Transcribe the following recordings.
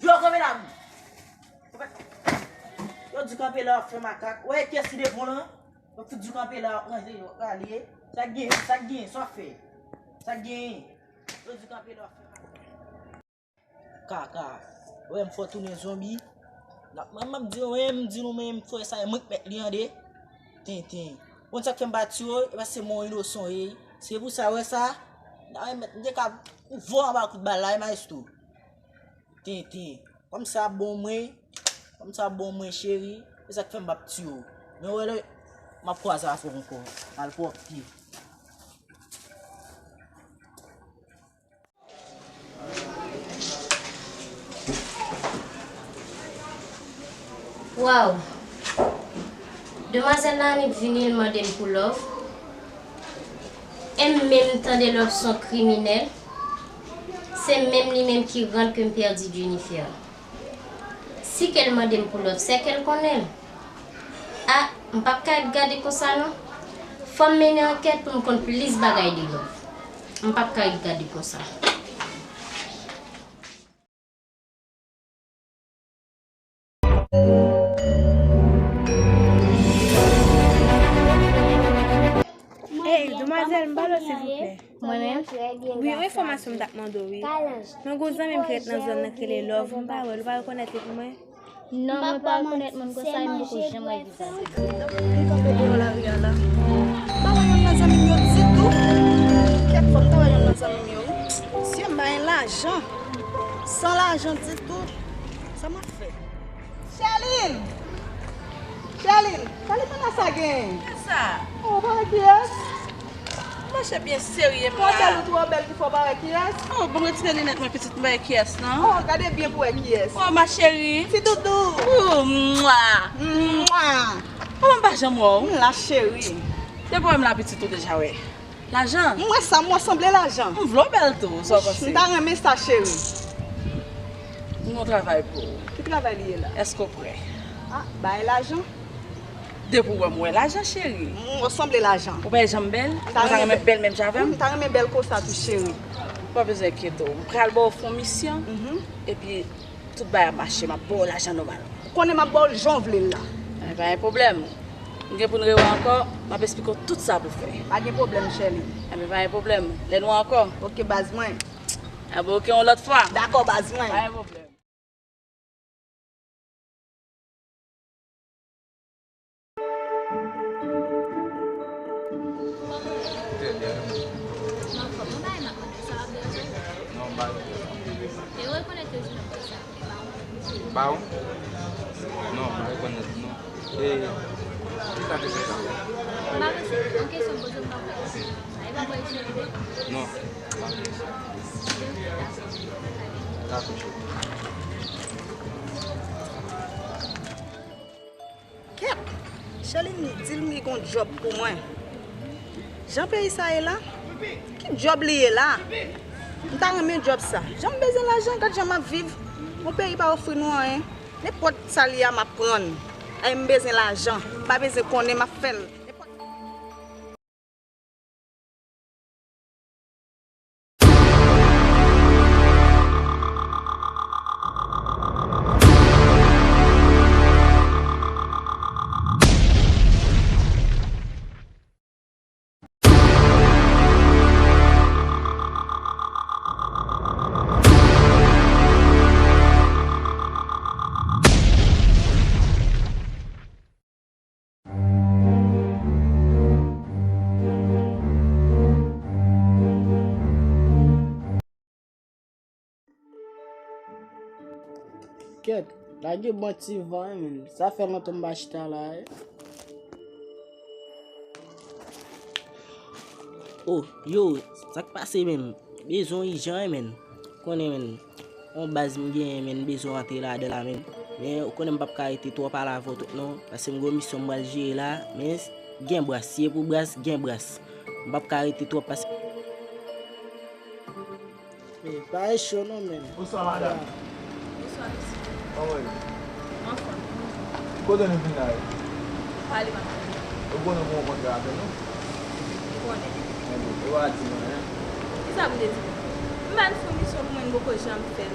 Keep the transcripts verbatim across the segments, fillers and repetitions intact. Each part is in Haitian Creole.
Yo, kanpe la. Yo di kanpe la, w ap fè makak. Ou wè pyès ki devan w lan? Yo fout di kanpe la, w ap ranje, w ap rale. Sa k gen, sa k gen, sa w ap fè? Sa k gen? Yo di kanpe la, w ap fè makak. Kaka. Ou wè m fè w tounen zonbi. Mwen, m ap di w, men m di nou, men m fè sa, e mwen k mèt li an de. Tenten. Konn sa k fè m pa tiye w, e paske se mwen inosan w ye. Se pou sa, w wè sa? M ta renmen, m te ka voye w anba kout bal la, e maestro. Tenten. Kòm sa bon mwen, kòm sa bon mwen, cheri, e sa k fè m p ap tiye w. Men w wè lè m ap kwaze avè w ankò, malpwòpte. Waw! Demwazèl la annik vini, l mande m pou love. E m menm tande love se yon kriminèl. Se menm li menm ki rann ke m pèdi Jennifer. Si ke l mande m pou love, se ke l konnen l. A, m p ap ka ret gade konsa non. Fò m mennen ankèt pou m konn plis bagay de love. M p ap ka ret gade konsa. Ey, demwazèl, m pale w silvouplè. Mwen menm? Wi, yon enfòmasyon m t ap mande w, wi. Mwen gen yon zanmi m ki ret nan zòn nan ki rele Love, m pa wè l, ou pa rekonèt li pou mwen? Non, mwen pa rekonèt moun konsa, e m poko janm wè vizaj li. M kanpe deyò lari a la. M pa wè yonn nan zanmi m yo ditou. Kèk fwa m ta wè yonn nan zanmi m yo, wi. Mesye, m pa gen lajan. San lajan ditou. Sa m ap fè? Sherline! Sherline! Gade pandan sa genyen. Kiyès sa? Oh, ou pa wè kiyès? Mache byen serye m la. Twò bèl ou twò bèl ki fè w pa wè kiyès? Oh, bon, retire linèt mwen pitit, m pa wè kiyès non. Oh, gade byen pou wè kiyès. Oh, ma chérie. Ti doudou. Oh, mwa. Mwa. Kòman m pa janm wè w? M la cheri. Depi w wè m la pitit ou deja wè. Lajan? M wè sa, m wè sanble lajan. M vle w bèl tou, sa w panse? M ta renmen sa, cheri. M gon travay pou ou. Ki travay li ye la? Èske w prè? Ah, bay lajan. Depi w wè m wè lajan, cheri. M wè sanble lajan. Ou pa janm bèl? Ou ta renmen bèl menm jan avè m? M ta renmen bèl konsa tou, cheri. Ou pa bezwen enkyete w. M pral ba w fon misyon. Epi, tout bagay ap mache, m ap ba w lajan nòmal. Ou konnen m ap ba w l jan w vle l la. Enben, pa gen pwoblèm. Nou gen pou n rewè ankò, m ap esplike w tout sa pou fè. Pa gen pwoblèm, cheri. Enben, pa gen pwoblèm. Lè n wè ankò. Oke, baz mwen. Enben, oke, yon lòt fwa. Dakò, baz mwen. Pa gen pwoblèm. Trè byen, wi. Mwen fò mwen bay m ap mande sa w ap bezwen. Non, m pa bezwen. E ou rekonèt ke jounen konsa, e pa ou? Ba ou? Non, m pa rekonèt, non. E, ki sa te fè sa? M pa panse, an kesyon poze m pa konn. Sa e pa bò isit li ye? Non, m pa konn isit. Dakò, cheri. Kèt! Sherline di l m gen yon djòb pou mwen. Jan peyi sa ye la? Ki djòb li ye la? M ta renmen djòb sa. Jan m bezwen lajan, gad jan m ap viv. Yon peyi pa ofri nou anyen. Nenpòt sa l ye a, m ap pran l. Ay, m bezwen lajan. M pa bezwen konnen, m ap fè l. Kèt, lage bon ti van, wi, menn. Sa fè lontan m pa chita la, wi. Oh, yo, sa k pase, menn? Bezwen ijan, wi, menn. Konnen, menn. Yon baz m genyen, menn, m bezwen antre ladan la, menn. Men, ou konnen m p ap ka rete twòp alavò tout, non. Paske m gen yon misyon m pral jere la, men gen bras. Si e pou bras, gen bras. M p ap ka rete twòp paske Ey, pa e cho non, menn. Bonswa, madanm. Bonswa, mesye. Kòman w ye? Anfòm. Kote nou vin la ye? Pale m ak ou. Ou konnen pou yon kontra avè nou? M konnen. Enben, e w a di mwen, en? Kisa pou te di mwen? M pa n sou misyon pou mwen, n poko janm fè l.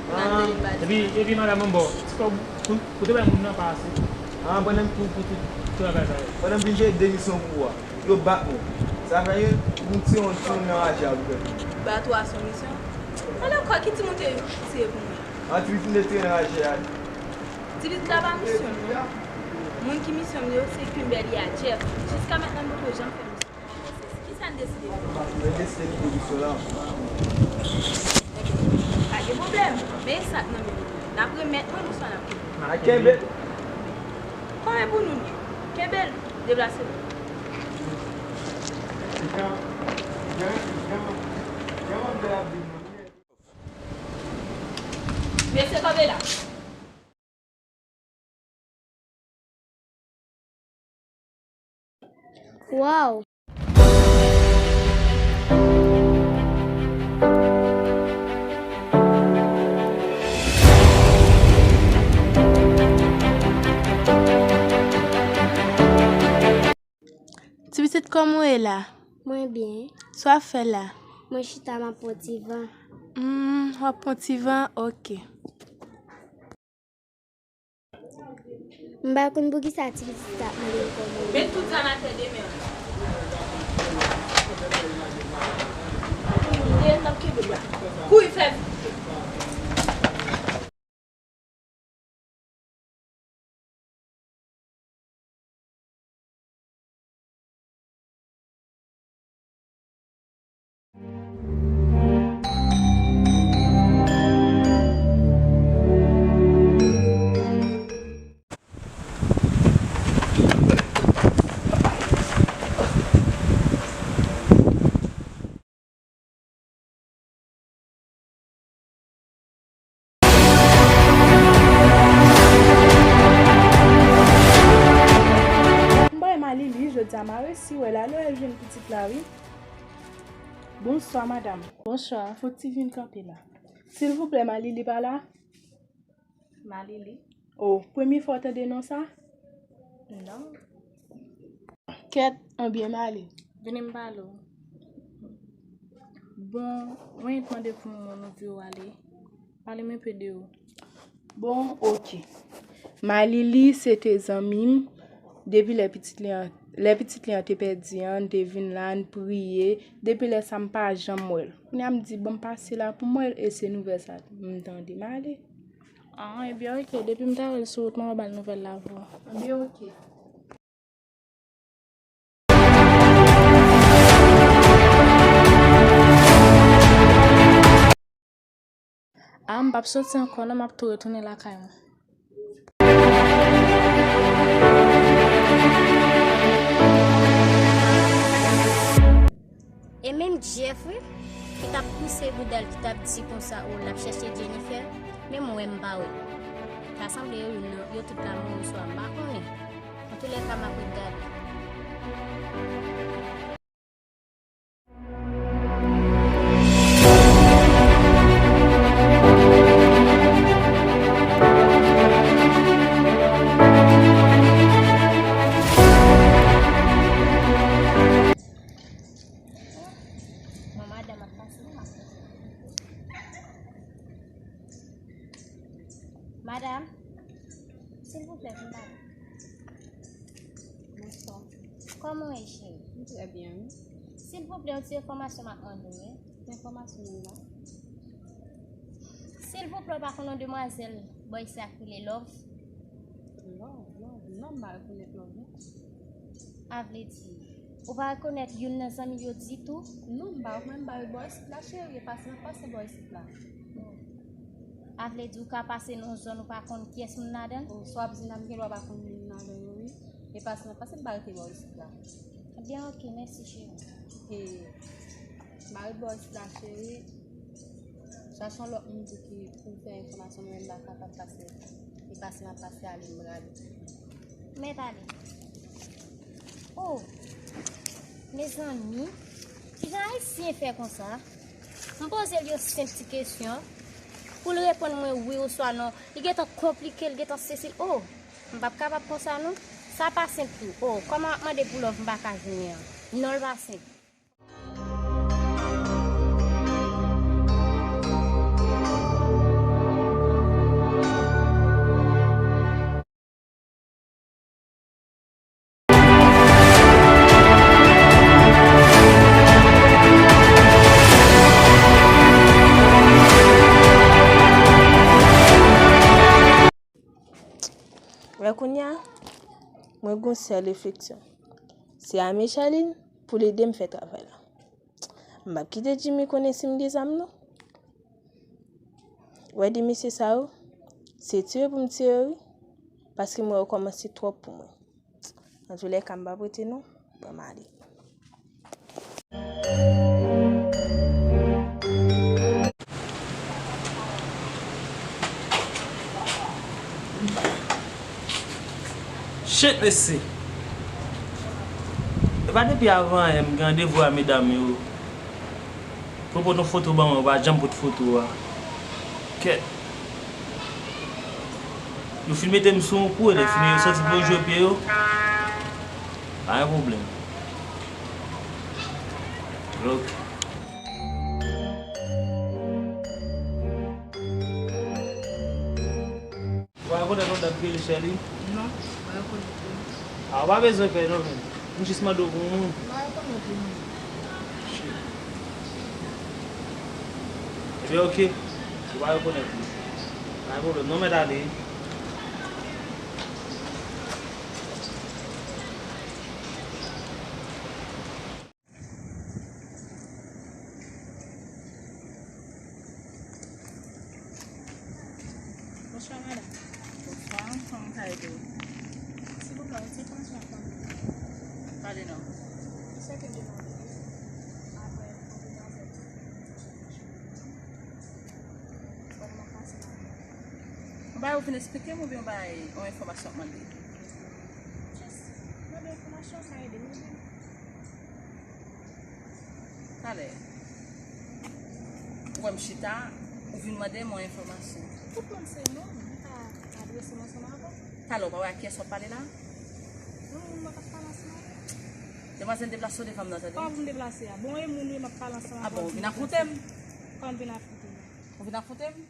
Nan Ah, tele m pa di epi, sa. Epi madanm, bon, ti kòb pou, pou te bay moun nan pa ase. Ah, pandan m pou, pou tout travay sa yo. Pandan m vin jere de misyon pou ou a, yo bat mwen. Sa fè yon, yon ti, yon ti moun nan raje a pou fè. Bat ou a sou misyon? Alò, kwa ki timoun te, se pou mwen? An ti moun te nan raje a. Ti pitit la pa misyon m, non. Moun ki misyon m yo, se Kimberly a Jeff. Jiska mentnan, m poko janm fè misyon. Kisa n deside fè? Nou deside kite misyon lan. Ebyen, pa gen pwoblèm. Men sa k nan men nou. N ap remèt mwen l oswa n ap kenbe l? N a kenbe l. Kòman pou nou li? Kenbe l, deplase l. Mesye, kanpe la. Wow! Ti pitit, kòman w ye la? Mwen byen. Sa w ap fè la? Mwen chita, m ap pran ti van. Hmm, w ap pran ti van? Oke. M pa konn poukisa ti pitit sa ap mande m kòman. Men tout zam atè demen an. Demen n ap kenbe bra. Kouri fè vit. M bay Malili, jodi a m a resi wè la, nou wè l jwenn pitit la, wi. Bonswa, madanm. Bonswa. Fò w ti vin kanpe la. Silvouplè, Malili pa la? Malili. Oh, premye fwa w tande non sa? Non. Kèt, anbyen m ale. Vini m pale w. Bon, mwen t mande pou yon moun ou di w ale. Pale m enpe de ou. Bon, oke. Malili se te zanmi m depi lè pitit li an, lè pitit li an te pèdi an, n te vin la, n priye. Depi lè sa, m pa janm wè l. Kounye a m di, bon, m pase la pou m wè l, e se nouvèl sa m tande. M ale. Ah, ebyen, oke. Depi m ta wè l sou wout mwen, m a ba l nouvèl la pou ou. Ebyen, oke. Ah, m p ap soti ankò non, m ap tou retounen lakay mwen. E menm Jeff, wi, ki t ap pouse bouda l, ki t ap di konsa, o, l ap chèche Jennifer, menm wè m pa wè. Ta sanble yo youn nan, yo tout la mouri oswa m pa konnen. Antoulèka, m ap ret gade. Bon, madanm ap pase, non, ap pase. Madanm, silvouplè, vin pale. Bonswa. Kòman w ye, cheri? M trè byen, wi. Silvouplè, yon ti enfòmasyon m ap mande w, wi. Ki enfòmasyon w la? Silvouplè, w pa konn yon demwazèl bò isi a ki rele Love? Love, Love. Non, m pa rekonèt Love, non. A vle di, ou pa rekonèt youn nan zanmi l yo ditou? Non, m pa rekonèt, m pa ret bò isit la, cheri, e pase m ap pase bò isit la. A vle di, ou ka pase nan yon zòn ou pa konn kiyès moun ladan l? O, sa w ap di m la, m gen dwa pa konn moun ladan yo, wi. E pase m ap pase, m pa rete bò isit la. Ebyen, oke, mèsi, cheri. E, m pa ret bò isit la, cheri. Chache yon lòt moun di ki pou m fè enfòmasyon, mwen menm m pa kapab pase. E pase m ap pase, ale m prale. Mèt ale. Oh, mezanmi, kijan Ayisyen fè konsa? M poze l yon senp ti kesyon, pou l reponn mwen wi oswa non. Li gentan konplike, li gentan sesi. Oh, m p ap kapab konsa non. Sa pa senp tou. Oh, kòman w ap mande pou Love m pa ka jwenn li an? Non, l pa senp. Mwen gen yon sèl refleksyon. Se ame Charline pou l ede m fè travay la. M p ap kite Jimmy konnen si m gen zam non. Ou wè de mesye sa yo, se tire pou m tire yo wi, paske m wè yo kòmanse twòp pou mwen. Antoulèka, m p ap rete non, ban m ale. Shit, mesye. E pa depi avan yè m gen randevou a medam yo. Pou pote yon foto ban mwen, yo pa janm pote foto a. Kèt. Yo fin mete m sou yon kou, lè fini yo santi pou yo jwe pye yo. Pa gen pwoblèm. Ok. Ou pa rekonèt yon dat ki rele Sherline? Non, mwen rekonèt li. A, ou pa bezwen pè non, men. M jis mande w pou yon moun. Mwen rekonèt li, non. Shit. Ebyen, ok. Ou pa rekonèt li. Pa gen pwoblèm, non, mèt ale. Bonswa, madanm. Bonswa, kòman ka ede w? Silvouplè, yon ti enfòmasyon ap mande. Pale non. Kisa ki demande? Apre, anvi danse. Bon, m ap pase la. Yon bagay ou vin eksplike m oubyen yon bagay, yon enfòmasyon ap mande? Just mande enfòmasyon, sa ede m, ede m. Talè. Ou wè m chita, ou vin mande m yon enfòmasyon. Tout moun se moun, m ka adrese m ansanm avè w. Talè, ou pa wè ak kiyès w ap pale la? Non, moun mwen k ap pale ansanm avè w. Demwazèl, deplase w devan m nan, tande? Pa pou m deplase a. Bon, e moun wi m ap pale ansanm avè w. A bon, ou vin afwonte m? Kòman m vin afwonte w? Ou vin afwonte m?